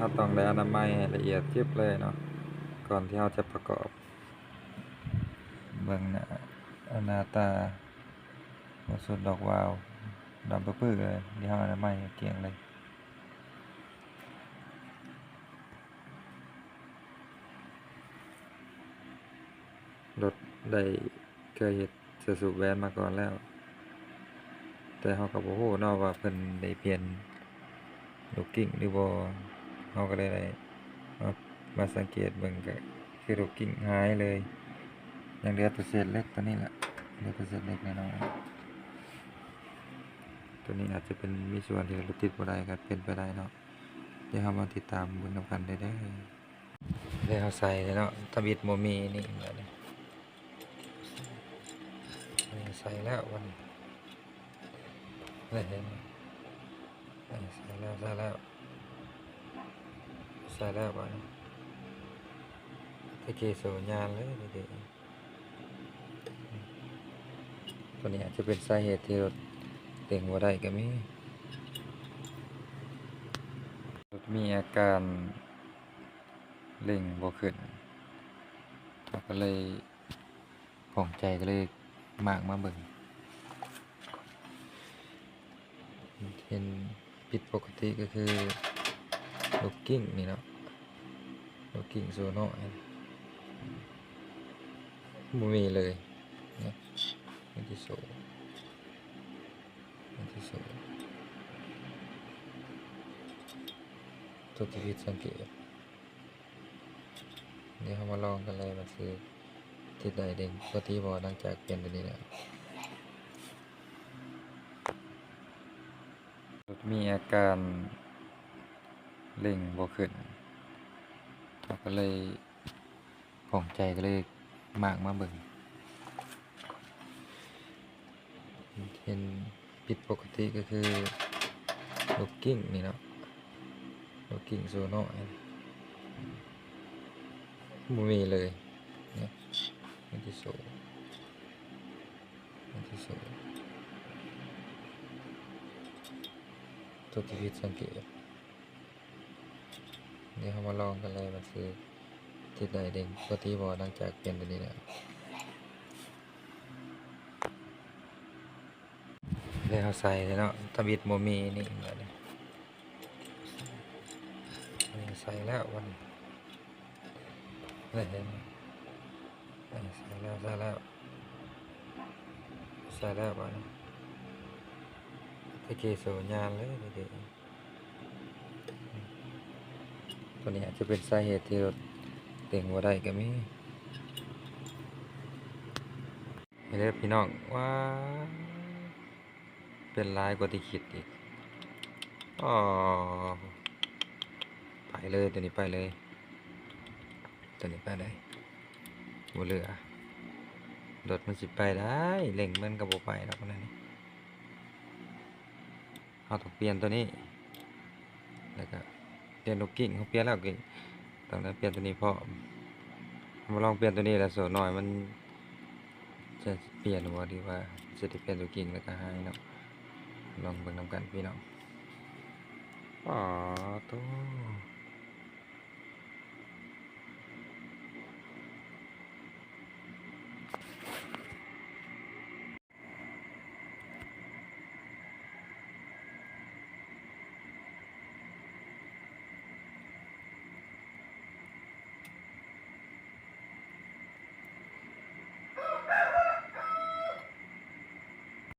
ເຮົາຕ້ອງໄດ້ອະນາໄມໃຫ້ລະອຽດຈິບເລີຍເນາະ ກ່ອນທີ່ເຮົາຈະປະກອບ. ເບິ່ງໜ້າ ໜ້າຕາ ບໍ່ສຸດດອກວາວ ດຳປຶ້ໆເລີຍ. ດຽວເຮົາອະນາໄມໃຫ້ກ້ຽງເລີຍ. ລົດໄດ້ເຄີຍເຮັດເສື້ອສູບແຫວນມາກ່ອນແລ້ວ ແຕ່ເຮົາກໍບໍ່ຮູ້ເນາະວ່າເພິ່ນໄດ້ປ່ຽນລູກກິ້ງຫຼືບໍ່. ເຮົາກໍເລີຍໄດ້ມາ ມາສັງເກດເບິ່ງ ກໍຄືລູກກິ້ງຫາຍເລີຍ. ຍັງເຫຼືອແຕ່ເສດເຫຼັກຕົວນີ້ແຫຼະ ເຫຼືອແຕ່ເສດເຫຼັກນ້ອຍໆ. ຕົວນີ້ອາດຈະເປັນ ມີສ່ວນທີ່ລົດຕິດບໍ່ໄດ້ ກໍເປັນໄປໄດ້ເນາະ. ດຽວເຮົາມາຕິດຕາມເບິ່ງນຳກັນເດີ. ແລ້ວໃສ່ເນາະ ທຳອິດບໍ່ມີນີ້ ບາດນີ້ ໃສ່ແລ້ວ ບາດນີ້ ເຫັນ ໃສ່ແລ້ວ ໃສ່ແລ້ວ ໃສ່ແລ້ວ ບາດນີ້ ຕະກີ້ໂສຍານເລີຍ ຕົວນີ້ອາດຈະເປັນສາເຫດທີ່ລົດເລັ່ງບໍ່ໄດ້ກໍມີ. ລົດມີອາການເລັ່ງບໍ່ຂຶ້ນ ເຮົາກໍເລີຍຂ້ອງໃຈ ກໍເລີຍມາກມາເບິ່ງ. ເຫັນຜິດປົກກະຕິກໍຄືລູກກິ້ງນີ້ເນາະ ລູກກິ້ງໂຊນ້ອຍ ບໍ່ມີເລີຍເນາະ. ມີແຕ່ໂຊ ມີແຕ່ໂຊ ຕົວທີ່ຜິດສັງເກດ. ດຽວເຮົາມາລອງກັນເລີຍ ວ່າຊິຕິດໄດ້ເດັ່ງປົກກະຕິບໍ່ ຫຼັງຈາກປ່ຽນຕົວນີ້ແລ້ວ. ລົດມີອາການເລັ່ງບໍ່ຂຶ້ນ ເຮົາກໍເລີຍຂ້ອງໃຈ ກໍເລີຍມາກມາເບິ່ງ. ເຫັນຜິດປົກກະຕິກໍຄືລູກກິ້ງນີ້ເນາະ ລູກກິ້ງໂຊນ້ອຍ ບໍ່ມີເລີຍເນາະ. ມີແຕ່ໂຊ ມີແຕ່ໂຊ ຕົວທີ່ຜິດສັງເກດ. ດຽວເຮົາມາລອງກັນເລີຍ ວ່າຊິຕິດໄດ້ເດັ່ງປົກກະຕິບໍ່ ຫຼັງຈາກປ່ຽນຕົວນີ້ແລ້ວ. ແລ້ວໃສ່ເນາະ ທຳອິດບໍ່ມີນີ້ ບາດນີ້ ໃສ່ແລ້ວ ບາດນີ້ ເຫັນ ໃສ່ແລ້ວ ໃສ່ແລ້ວ ໃສ່ແລ້ວ ບາດນີ້ ຕະກີ້ໂສຍານເລີຍ ຕະກີ້. ຕົວນີ້ອາດຈະເປັນສາເຫດທີ່ລົດເລັ່ງບໍ່ໄດ້ກໍມີ. ນີ້ເດີພີ່ນ້ອງ ວ້າ ເປັນຫຼາຍກວ່າທີ່ຄິດອີກ. ອໍ ໄປເລີຍ ຕົວນີ້ໄປເລີຍ ຕົວນີ້ໄປເລີຍ ບໍ່ເຫຼືອ. ລົດມັນຊິໄປໄດ້ ເລັ່ງມັນກໍບໍ່ໄປດອກ ແນວນີ້. ເຮົາຕ້ອງປ່ຽນຕົວນີ້ ແລ້ວກະປ່ຽນລູກກິ້ງ. ເຮົາປ່ຽນແລ້ວກິ້ງ ຕ້ອງໄດ້ປ່ຽນຕົວນີ້ພ້ອມ. ເຮົາມາລອງປ່ຽນຕົວນີ້ແລ້ວ ໂຊນ້ອຍມັນຈະປ່ຽນບໍ່ ຫຼືວ່າຈະໄດ້ປ່ຽນຕົວກິ້ງແລ້ວກະຫາຍເນາະ. ລອງເບິ່ງນຳກັນພີ່ນ້ອງ. ປາໂຕ ເ